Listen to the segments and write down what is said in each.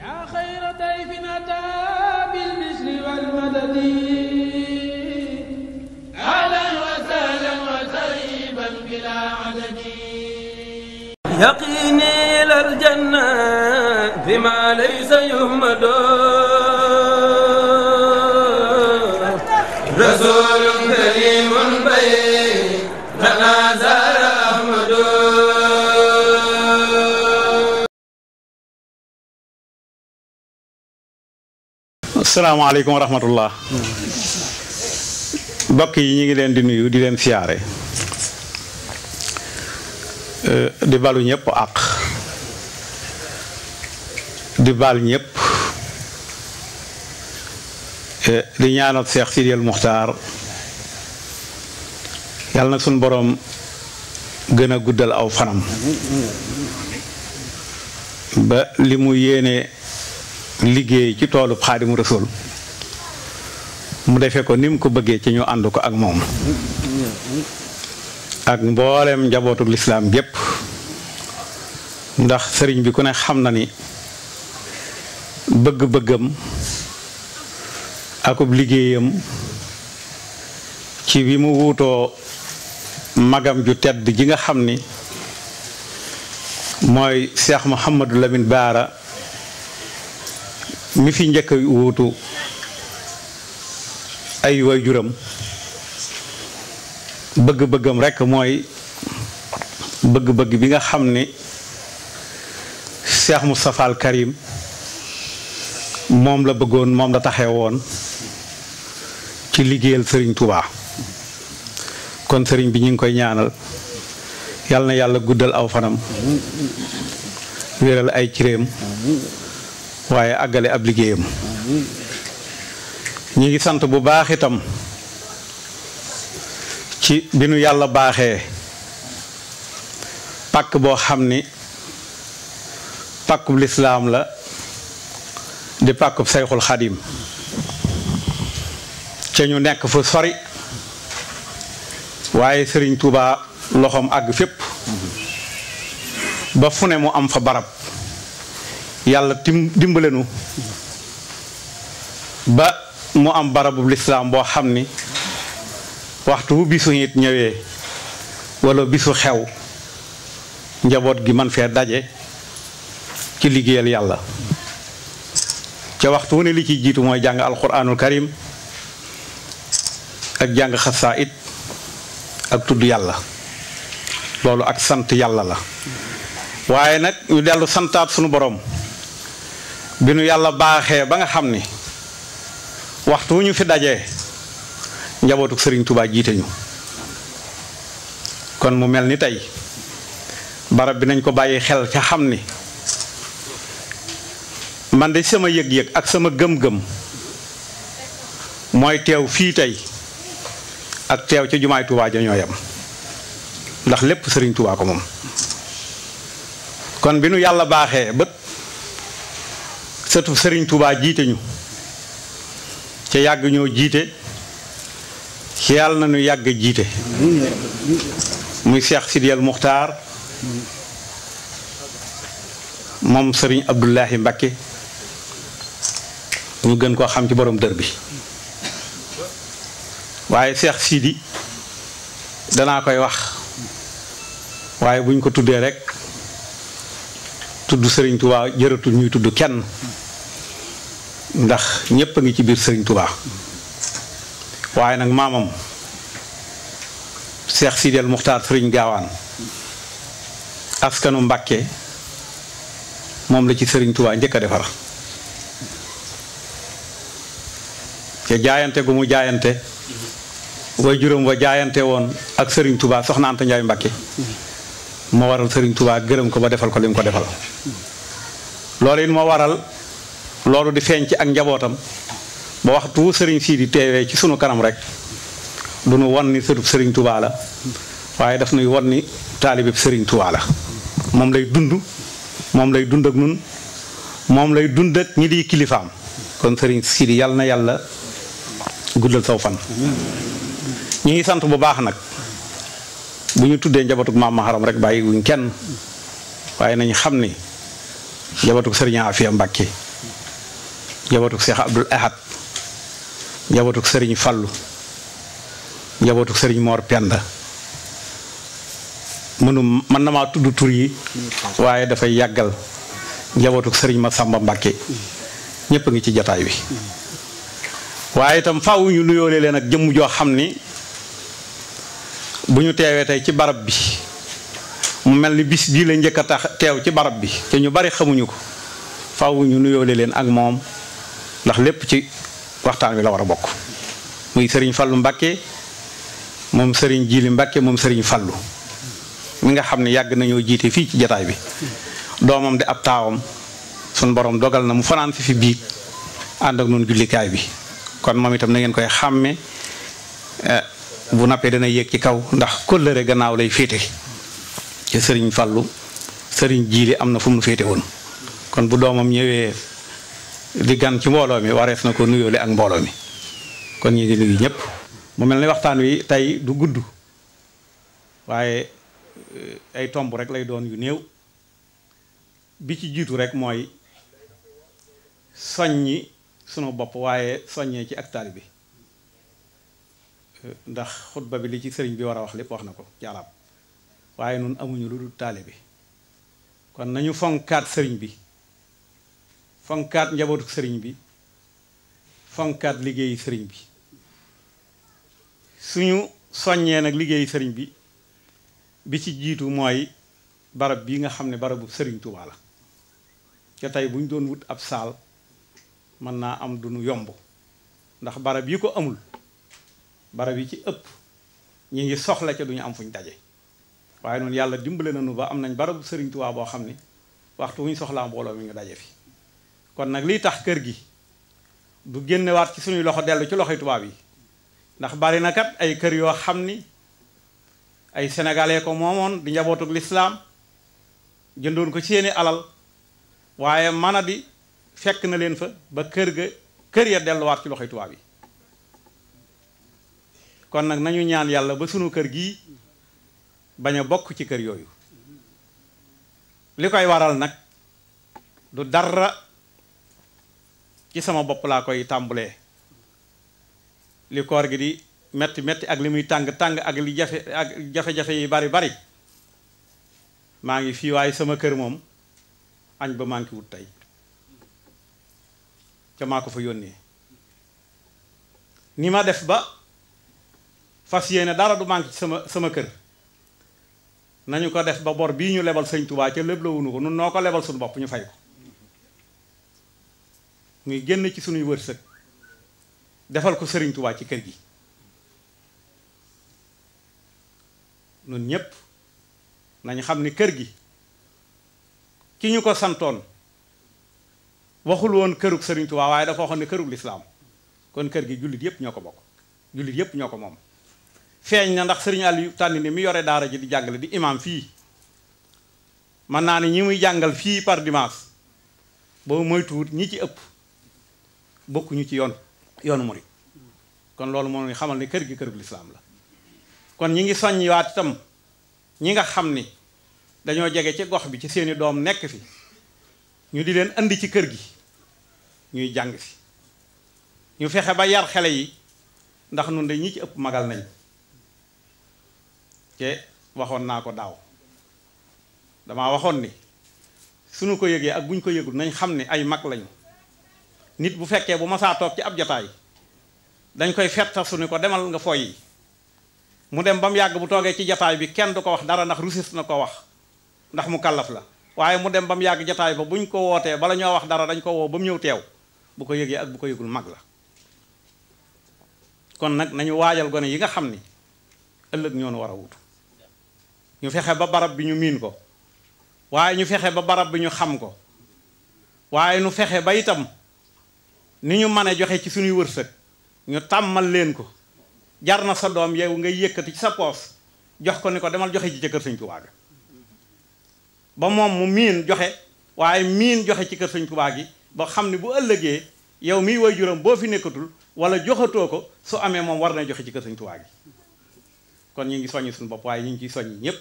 يا خير ضيف أتى بالبشر والمدد أهلا وسهلا وترحيبا بلا عدد يقيني إلى الجنة بما ليس يهمد رسول كريم بين تنازل أحمد. asalaamaaleykum wa rahmatullah. mbokk yi ñu ngi leen di nuyu di leen siyaare di balu ñëpp àq di bal ñëpp di ñaanal Cheikh Sidiyal Muxtaar yàlla na suñ boroom gën a guddal aw fanam ba li mu yéene liggéey ci toolu Xaadimu Rasuul mu defee ko ni mu ko bëggee ci ñu ànd ko ak moom ak mboolem njabootu lislaam gépp ndax sëriñ bi ku ne xam na ni bëgg-bëggam akub liggéeyam ci bi mu wuutoo magam ju tedd ji nga xam ni mooy Cheikh Mouhamadou Lamine Baara mi fi njëkk a wuutu ay waajuram bëgg-bëggam rekk mooy bëgg-bëgg bi nga xam ni Cheikh Moustapha al Karim moom la bëggoon moom la taxee woon ci liggéeyal sëriñ Touba kon sëriñ bi ñu ngi koy ñaanal yal na yàlla guddal aw fanam wéral ay ciréem waaye àggale ab liggéeyam ñi ngi sant bu baax itam ci bi nu yàlla baaxee pàkk boo xam ni pàkkub lislaam la di pàkkub Sayxul Xadim ca ñu nekk fu sori waaye Sëriñ Tuubaa loxoom àgg fépp ba fu ne mu am fa barab yàlla dimbalenu ba mu am barabu lislaam boo xam ni waxtu wu bisu it ñëwee walla bisu xew njaboot gi man fee daje ci liggéeyal yàlla ca waxtu wu ne li ciy jiitu mooy jàng alquranul karim ak jàng xasaayid ak tudd yàlla loolu ak sant yàlla la waaye nag ñu dellu santaat sunu borom bi nu yàlla baaxee ba nga xam ni waxtu wu ñu fi dajee njabootu sëriñ Touba jiite ñu kon mu mel ni tey barab bi nañ ko bàyyi xel ca xam ni man de sama yëg-yëg ak sama gëm-gëm mooy teew fii tey ak teew ca jumaay Touba ja ñoo yam ndax lépp sëriñ Touba ko moom kon bi nu yàlla baaxee bët sëtu sëriñ Touba jiite ñu ca yàgg ñoo jiite ci yàlla na ñu yàgg jiite muy Cheikh Sidiyal Muxtaar moom sëriñ Abdullahi Mbakke ñu gën koo xam ci borom dër bi waaye Cheikh Sidi danaa koy wax waaye buñ ko tuddee rekk tudd sëriñ Touba jëratul ñuy tudd kenn ndax ñépp a ngi ci biir sëriñ Touba waaye nag maamam Cheikh Sidiyal Muxtaar sëriñ Gaawaan askanu Mbàkke moom la ci sëriñ Touba njëkk a defar te jaayante gu mu jaayante way juróom wa jaayante woon ak sëriñ Touba soxna Anta Njaay Mbàkke moo waral sëriñ Touba gërëm ko ba defal ko li mu ko defal loolu it moo waral loolu di feeñ ci ak njabootam ba waxtu sëriñ Sidi teewee ci sunu kanam rek du nu won ni sëtub sëriñ Touba la waaye daf nuy won ni taalibeb sëriñ Touba la moom lay dund moom lay dund ak nun moom lay dund ak ñi di kilifaam kon sëriñ Sidi yàlla na yàlla guddal saw fan ñu ngi sant bu baax nag bu ñu tuddee njabootug maam Maharam rek bàyyi wuñ kenn waaye nañ xam ni njabootug sëriñ Afia Mbàkke njabootuk Cheikh Abdoul Ahad njabootuk sëriñ Fallu njabootuk sëriñ Mor Penda mën na maa tudd tur yi waaye dafay yàggal njabootuk sëriñ Masamba Mbàkke ñépp a ngi ci jataay bi waaye itam faaw ñu nuyoole leen ak jëmm joo xam ni bu ñu teewee tey ci barab bi mu mel ni bis bii la njëkk a tax teew ci barab bi te ñu bari xamuñu ko faaw ñu nuyoole leen ak moom ndax lépp ci waxtaan wi la war a bokk muy sëriñ Fallu Mbàkke moom sëriñ Jili Mbàkke moom sëriñ Fallu mi nga xam ne yàgg nañoo jiite fii ci jataay bi doomam di ab taawam sun borom dogal na mu fanaan fi biig ànd ak noonu jullikaay bi kon moom itam na ngeen koy xàmme bu nappee dana yéeg ci kaw ndax kóllëre gannaaw lay féete ci sëriñ Fallu sëriñ Jili am na fu mu féete woon kon bu doomam ñëwee di gan ci mbooloo mi warees na ko nuyoole ak mbooloo mi kon ñu ngi nuyu ñëpp mu mel ni waxtaan wi tey du gudd waaye ay tomb rek lay doon yu néew bi ci jiitu rek mooy soññi sunu bopp waaye soññee ci ak taalibe bi ndax xutba bi li ci sëriñ bi war a wax lépp wax na ko ci arab waaye nun amuñu lu dul taalibe bi kon nañu fonkaat sëriñ bi fonkaat njabootu sëriñ bi fonkaat liggéeyu sëriñ bi suñu soññee nag liggéeyu sëriñ bi ci jiitu mooy barab bii nga xam ne barabu sëriñ Tuubaa la ca tey bu ñu doon wut ab saal mën naa am du nu yomb ndax barab yi ko amul barab yi ci ëpp ñi ngi soxla ca duñu am fuñ daje waaye noonu yàlla dimbale nañu ba am nañ barabu sëriñ Tuubaa boo xam ne waxtu wu ñu soxlaa mbooloo mi nga daje fi kon nag liy tax kër gi du génnewaat ci suñuy loxo dellu ci loxoy tubaab yi ndax bari na kat ay kër yoo xam ni ay sénégalais ko moomoon di njabootug lislaam jëndoon ko ci seeni alal waaye mën a di fekk na leen fa ba kër ya delluwaat ci loxoy tubaab yi kon nag nañu ñaan yàlla ba sunu kër gii bañ a bokk ci kër yooyu li koy waral nag du dara ci sama bopp laa koy tàmbulee li koor gi di metti metti ak li muy tàng tàng ak li jafe-jafe yi bari maa ngi fii waaye sama kër moom añ ba maa ngi wut tey ca maa ko fa yónnee ni ma def ba fas yéene dara du manqué ci sama kër nañu ko def ba bor bii ñu lebal sëñ Tuubaa ca lépp la wunu ko nun noo ko lebal suñu bopp ñu fay ko muy génn ci suñuy wërsëg defal ko sëriñ Tuubaa ci kër gi nun ñépp nañ xam ni kër gi ki ñu ko santoon waxul woon kërug sëriñ Tuubaa waaye dafa waxoon ne kërug lislaam kon kër gi jullit yépp ñoo ko bokk jullit yépp ñoo ko moom feeñ na ndax sëriñ Aliou tànn ni mi yore daara ji di jàngale di imam fii mën naa ne ñi muy jàngal fii par dimanche boobu mooy tuut ñi ci ëpp bokkuñu ci yoonu murid kon loolu moo ngi xamal ne kër gi kërug lislaam la kon ñi ngi soññiwaat itam ñi nga xam ni dañoo jege ci gox bi ci seeni doom nekk fi ñu di leen andi ci kër gi ñuy jàng fi ñu fexe ba yar xale yi ndax nun de ñi ci ëpp magal nañ te waxoon naa ko daaw damaa waxoon ni suñu ko yëgee ak buñ ko yëgul nañ xam ne ay mag lañu nit bu fekkee bu masaa toog ci ab jotaay dañ koy fetta su ni ko demal nga foy yi mu dem ba mu yàgg bu toogee ci jataay bi kenn du ko wax dara ndax rusis na ko wax ndax mu kàllaf la waaye mu dem ba mu yàgg jataay ba buñ ko wootee bala ñoo wax dara dañ ko woo ba mu ñëw teew bu ko yëgee ak bu ko yëgul mag la kon nag nañu waajal gone yi nga xam ni ëllëg ñoo nu war a wutu ñu fexe ba barab bi ñu miin ko waaye ñu fexe ba barab bi ñu xam ko waaye ñu fexe ba itam ni ñu mën a joxe ci suñuy wërsëg ñu tàmmal leen ko jar na sa doom yow ngay yëkkati ci sa poos jox ko ni ko demal joxe ci kër Sëñ Tuubaa ga ba moom mu miin joxe waaye miin joxe ci kër Sëñ Tuubaa gi ba xam ne bu ëllëgee yow miy waajuram boo fi nekkatul wala joxatoo ko su amee moom war na joxe ci kër Sëñ Tuubaa gi kon ñu ngi soññi suñu bopp waaye ñu ngi ciy soññi ñépp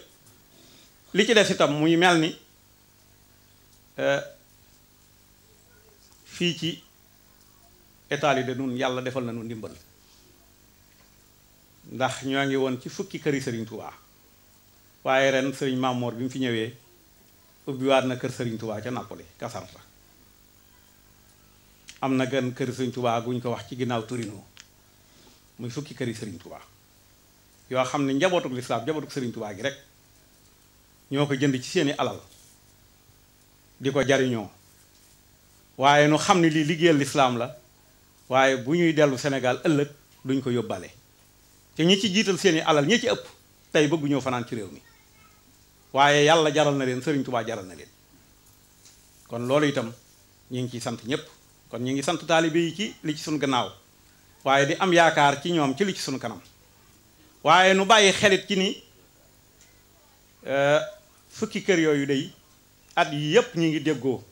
li ci des itam muy mel ni fii ci Italie de nun yàlla defal na nu ndimbal ndax ñoo ngi woon ci fukki këri Serigne Touba waaye ren Serigne Mamour bi mu fi ñëwee ubbiwaat na kër Serigne Touba ca Napoli Caserta am na gën kër Serigne Touba guñ ko wax ci ginnaaw Torino muy fukki këri Serigne Touba yoo xam ne njabootuk lislaam njabootuk Serigne Touba gi rek ñoo ko jënd ci seeni alal di ko jariñoo waaye nu xam ne lii liggéeyal lislaam la waaye bu ñuy dellu Sénégal ëllëg duñ ko yóbbale te ñi ci jiital seeni alal ñi ci ëpp tey bëggu ñoo fanaan ci réew mi waaye yàlla jaral na leen Serigne Touba jaral na leen kon loolu itam ñu ngi ciy sant ñëpp kon ñu ngi sant taalibe yi ci li ci suñu gannaaw waaye di am yaakaar ci ñoom ci li ci suñu kanam waaye nu bàyyi xelit ci ni fukki kër yooyu day at yi yépp ñu ngi déggoo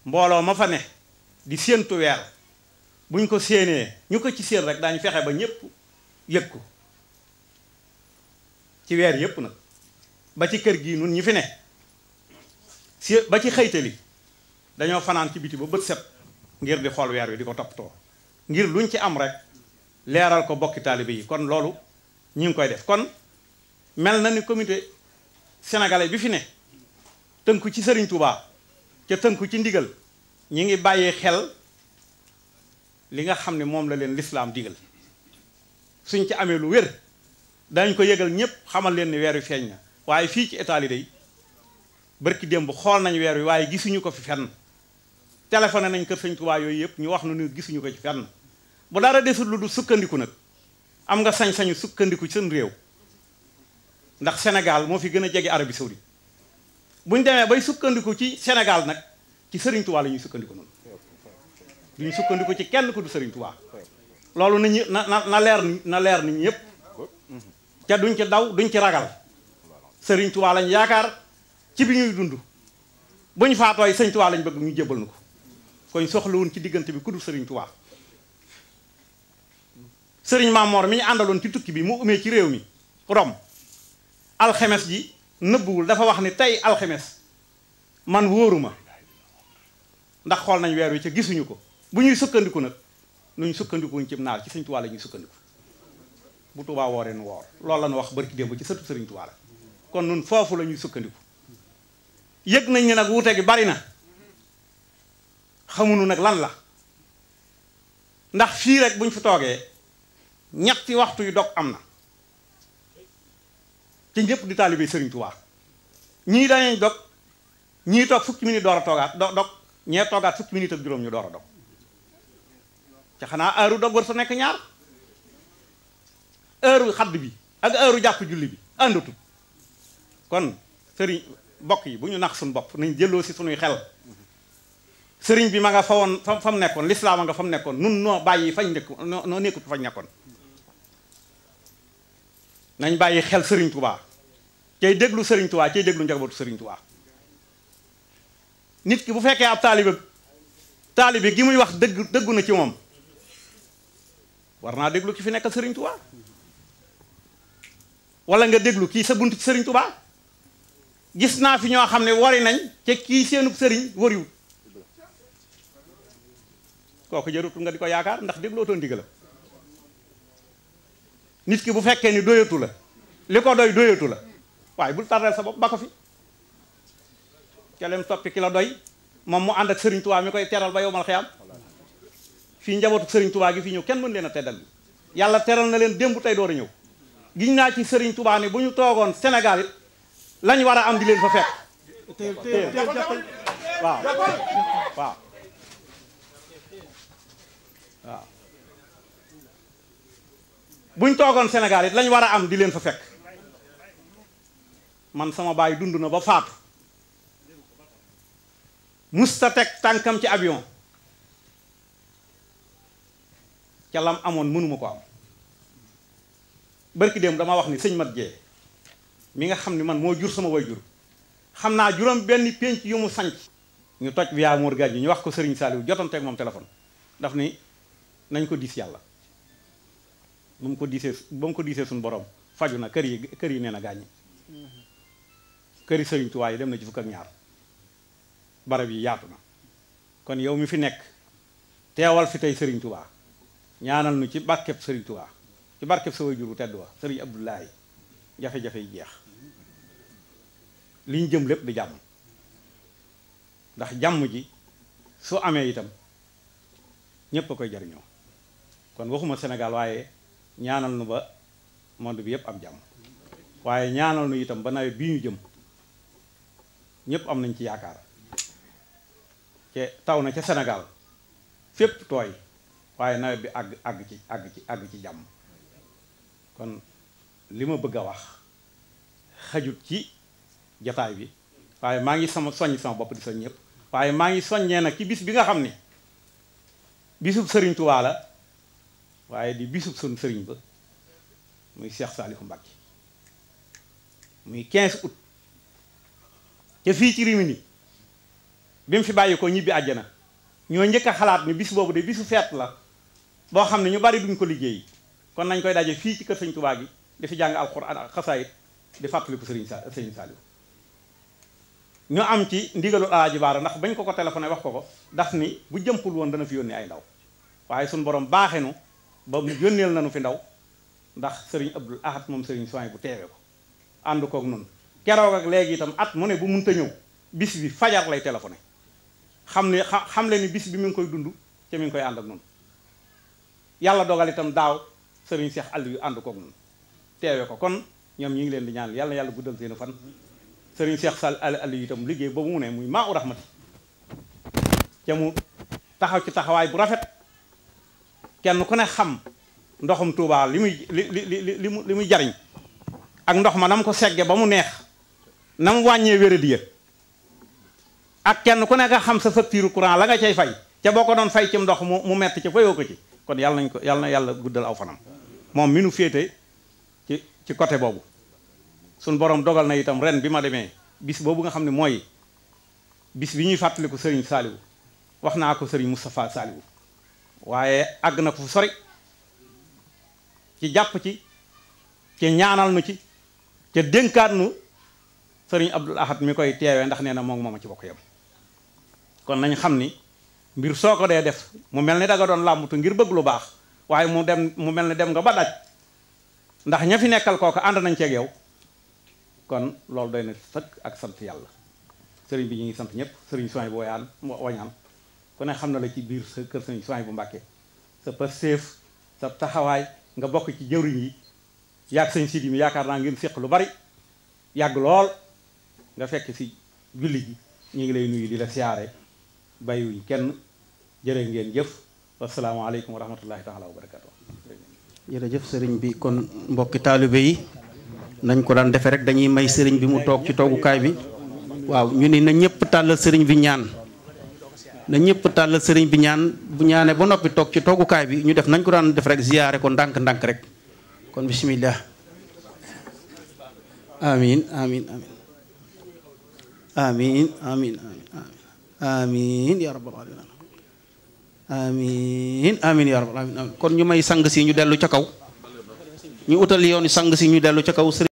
mbooloo ma fa ne di séentu weer buñ ko séenee ñu ko ci séen rek daañu fexe ba ñépp yëg ko ci weer yépp nag ba ci kër gii nun ñi fi ne si ba ci xëytali dañoo fanaan ci biti ba bët set ngir di xool weer wi di ko toppatoo ngir luñ ci am rek leeral ko bokki taalibe yi kon loolu ñi ngi koy def kon mel na ni comité sénégalais bi fi ne tënku ci Serigne Touba ca tënku ci ndigal ñi ngi bàyyi xel li nga xam ne moom la leen lislaam digal suñ ci amee lu wér dañ ko yëgal ñëpp xamal leen ni weer wi feeñ na waaye fii ci Italie day barki démb xool nañ weer wi waaye gisuñu ko fi fenn téléphoné nañ kër Serigne Touba yooyu yëpp ñu wax nu ni gisuñu ko ci fenn bu dara desul lu du sukkandiku nag am nga sañ-sañu sukkandiku ci seen réew ndax Sénégal moo fi gën a jege Arabie Saoudite buñ demee bay sukkandiku ci Sénégal nag ci Serigne Touba la ñuy sukkandiku noonu duñ sukkandiku ci kenn ku du Serigne Touba loolu nañu na leer nit ñëpp te duñ ci daw duñ ci ragal Serigne Touba lañ yaakaar ci bi ñuy dund buñ faatooy Serigne Touba lañ bëgg ñu jébbal na ko koñ soxlawuñ ci diggante bi ku du Serigne Touba Serigne Mamor mi ñu àndaloon ci tukki bi mu umee ci réew mi Rome alxemes ji nëbbuwul dafa wax ni tey alxemes man wóoruma ndax xool nañ weer wi ca gisuñu ko bu ñuy sukkandiku nag nuñ sukkandikuñ ci naar ci Sëñ Tuubaa la ñuy sukkandiku bu Tuubaa wooree nu woor loolu la ñu wax barki démb ci sëtu Sëriñ Tuubaa la kon nun foofu la ñuy sukkandiku yëg nañ ne nag wuute gi bari na xamuñu nag lan la ndax fii rek buñ fi toogee ñetti waxtu yu dog am na ci ñëpp di taalibe Sëriñ Tuubaa ñii dañuy dog ñii toog fukki minute door a toogaat dog ñee toogaat fukki minute ak juróom ñu door a dog ca xanaa heure dog war sa nekk ñaar heure xadd bi ak heure jàpp julli bi àndatul kon sëriñ bokk yi bu ñu nax suñu bopp nañ jëlloo si suñuy xel sëriñ bi ma nga fa woon fa mu nekkoon lislaam a nga fa mu nekkoon nun noo bàyyi fañ nekk noo nekkut fañ nekkoon nañ bàyyi xel Sëriñ Tuubaa cay déglu Sëriñ Tuubaa cay déglu njabootu Sëriñ Tuubaa nit ki bu fekkee ab taalibe gi muy wax dëggu na ci moom war naa déglu ki fi nekkal Sëriñ Tuubaa wala nga déglu kii sa bunt ci Sëriñ Tuubaa gis naa fi ñoo xam ne wari nañ te kii seenub sëriñ wariwut kooku jarutul nga di ko yaakaar ndax déglootoon ndigalam nit ki bu fekkee ni doyatu la li ko doy doyatu la waaye bul tardeel sa bopp ba ko fi kelem toppi ki la doy moom mu ànd ak Sëriñ Tuubaa mi koy teral ba yowmal xiyaam fii njabootu Sëriñ Tuubaa gi fi ñëw kenn mën leen a teddal yàlla teral na leen démb tey door a ñëw giñ naa ci Sëriñ Tuubaa ni bu ñu toogoon Sénégal it lañ war a am di leen fa fekk waaw waaw waaw buñ toogoon Sénégal it lañ war a am di leen fa fekk man sama baay dund na ba faatu musta teg tànkam ci avion ca lam amoon mënuma ko am barki démb dama wax ni sëñ Mat Jee mi nga xam ni man moo jur sama way jur xam naa juróom benn pénc yu mu sanc ñu toj via Mor Gadji ñu wax ko Sëriñ Saaliw jotanteeg moom téléphone daf ni nañ ko diis yàlla ba mu ko diisee suñu borom faju na kër yi nee na gàññi këri Sëriñ Tuubaa yi dem na ci fukk ak ñaar barab yi yaatu na kon yow mi fi nekk teewal fi tey sëriñ Touba ñaanal nu ci barkeb sëriñ Touba ci barkeb sa waajur wu tedd wa sëriñ Abdoulaye jafe-jafe yi jeex liñ jëm lépp di jàmm ndax jàmm ji su amee itam ñépp a koy jariñoo kon waxuma Sénégal waaye ñaanal nu ba monde bi yépp am jàmm waaye ñaanal nu itam ba nawet bii ñu jëm ñépp am nañ ci yaakaar te taw na ca Sénégal fépp tooy waaye nawet bi àgg ci jàmm kon li ma bëgg a wax xajut ci jataay bi waaye maa ngi soññ sama bopp di soññ ñëpp waaye maa ngi soññee nag ci bis bi nga xam ni bisub sëriñ Tuubaa la waaye di bisub sun sëriñ ba muy Cheikh Saliou Mbacké muy 15 août ca fii ci Rimini bi mu fi bàyyi ko ñibbi àjjana ñoo njëkk a xalaat ni bis boobu de bisu feet la boo xam ne ñu bari duñ ko liggéey kon nañ koy daje fii ci kër sëriñ Tuubaa gi di fi jàng alxuraan ak xasaayit di fàttaliku sëriñ Saliou ñu am ci ndigalul Alaaji Baara ndax bañ ko téléphoné wax ko daf ni bu jëmpul woon dana fi yónnee ay ndaw waaye suñu borom baaxe nu ba mu yónneel nañu fi ndaw ndax sëriñ Abdul Ahad moom sëriñ Soy bu teewee ko ànd kook noonu keroog ak léegi itam at mu ne bu munta ñëw bis bi fajar lay téléphoné xam le ni bis bi mi ngi koy dund te mi ngi koy ànd ak noonu yàlla dogal itam daaw sëriñ Cheikh Aliou yu ànd kook noonu teewee ko kon ñoom ñi ngi leen di ñaan yàlla guddal seen fan sëriñ Cheikh Sall Aliou itam liggéey boobu mu ne muy maa u raxmati ca mu taxaw ci taxawaay bu rafet kenn ku ne xam ndoxum Touba li muy jariñ ak ndox ma na mu ko segge ba mu neex na mu wàññee wéradi ya ak kenn ku ne nga xam sa facture courant la nga cay fay ca boo ko doon fay ci ndox mu metti ca fayoo ko ci kon yàlla na yàlla guddal aw fanam moom mi nu féete ci côté boobu suñ borom dogal na itam ren bi ma demee bis boobu nga xam ne mooy bis bi ñuy fàttaliku sëriñ Saliou wax naa ko sëriñ Moustapha Saliou waaye àgg na ko fu sori ci jàpp ci ñaanal nu ci ca dénkaat nu sëriñ Abdul Ahad mi koy teewee ndax nee na moom mooma ci bokk yam kon nañ xam ni mbir soo ko dee def mu mel ni da nga doon làmbatu ngir bëgg lu baax waaye mu mel ni dem nga ba daj ndax ña fi nekkal kooku ànd nañ ceeg yow kon loolu doy na sëkk ak sant yàlla sëriñ bi ñu ngi sant ñëpp sëriñ Soy bu wañaan ku ne xam na la ci biir sa kër sëriñ Soy bu Mbàkke sa pastéef sa taxawaay nga bokk ci jëwriñ yi yàgg sëñ Sidi mi yaakaar naa ngeen séq lu bari yàgg lool nga fekk si julli ji ñu ngi lay nuyu di la siyaare bàyyiwuñ kenn jërë ngeen jëf wasalaamaaleykum wa rahmatullahi taala wa barakatu jërëjëf sëriñ bi kon mbokki taalibe yi nañ ko daan defee rek dañuy may sëriñ bi mu toog ci toogukaay bi waaw ñu ni na ñëpp tàllal sëriñ bi ñaan na ñëpp tàllal sëriñ bi ñaan bu ñaanee ba noppi toog ci toogukaay bi ñu def nañ ko daan def rek ziyaare ko ndànk-ndànk rek kon bismillah amin amin amin amin amin amin ya rabbal alamin amin amin ya rabbal alamin kon ñu may sang si ñu dellu ca kaw ñu utal yoon sang si ñu dellu ca kaw.